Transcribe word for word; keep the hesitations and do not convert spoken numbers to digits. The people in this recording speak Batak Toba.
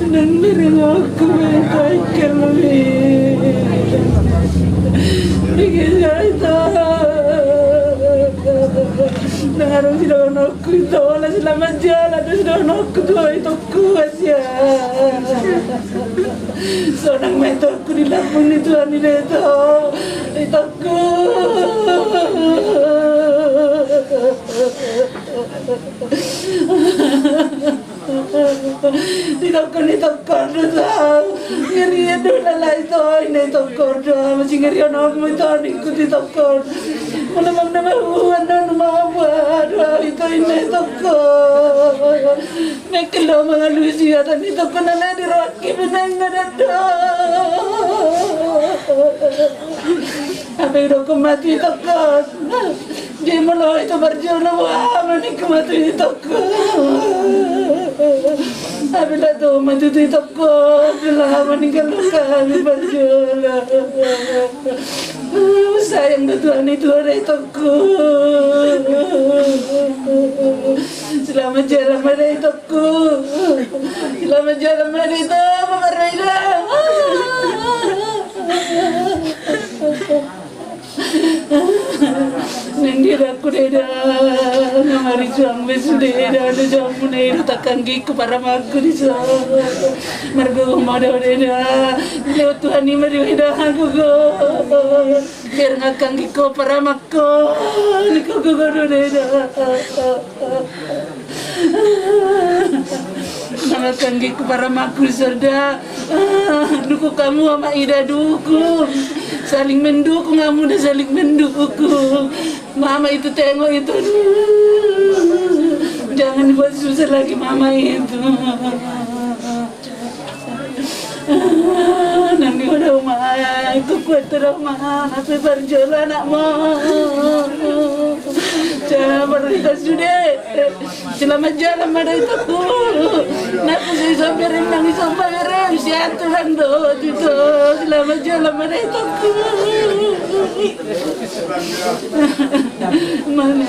Nang bere nokku, beta ikal mi. Bege jai ta. Nang adong sidohononku, ito, ala selamat jalan do sidohononku tu itongku, asia. Sonang ma itongku di lambung ni Tuhan i, ito. Itongku. Ditokkon ni tongkon do au. Ngeri do, lalai, ito, ina, tongkon do au. Masingeri on, au, ito, ningku, di tongkon. Molo mang nama huan non ma buat do au, ito, ina, tongkon. Mekkel do mangalusi hata ni tongkon, lalai, di rohangki benang na dado. Hape didok ma tu itongkon. Jadi molo ito parjolo, boha ma ningku ma tu itongkon. Hape laho ma tu itongkon, boha ma ningku, luka ni parjolo. Sayang do Tuhan i tu itongkon. Selamat jalan ma da itongkon. Selamat jalan ma da itongkon. Nang di daku, Deda, na marisuang be sude, Deda, na jamu, Deda, tangkanggiku, paramakku di son. Margogo ma da, Deda. Lewat Tuhan i ma, Deda, gogo. Biar tangkanggiku, paramakku, ni gogo do, Deda. Tangkanggiku, paramakku di sorga. Dukung hamu, ama ida, dukung. Saling mendukung hamu, na saling mendukung. Mama itu, tengok itu. Jangan dibuat susah lagi mama itu. Nang di mana, Oma? Itu kuat terus, Oma. Hape parjolo anakmu. Jangan berhenti sude. Selamat jalan ma da itongku. Nang ise so berem, nang ise so berem, sian Tuhan do ito. Selamat jalan ma da itongku. Mana?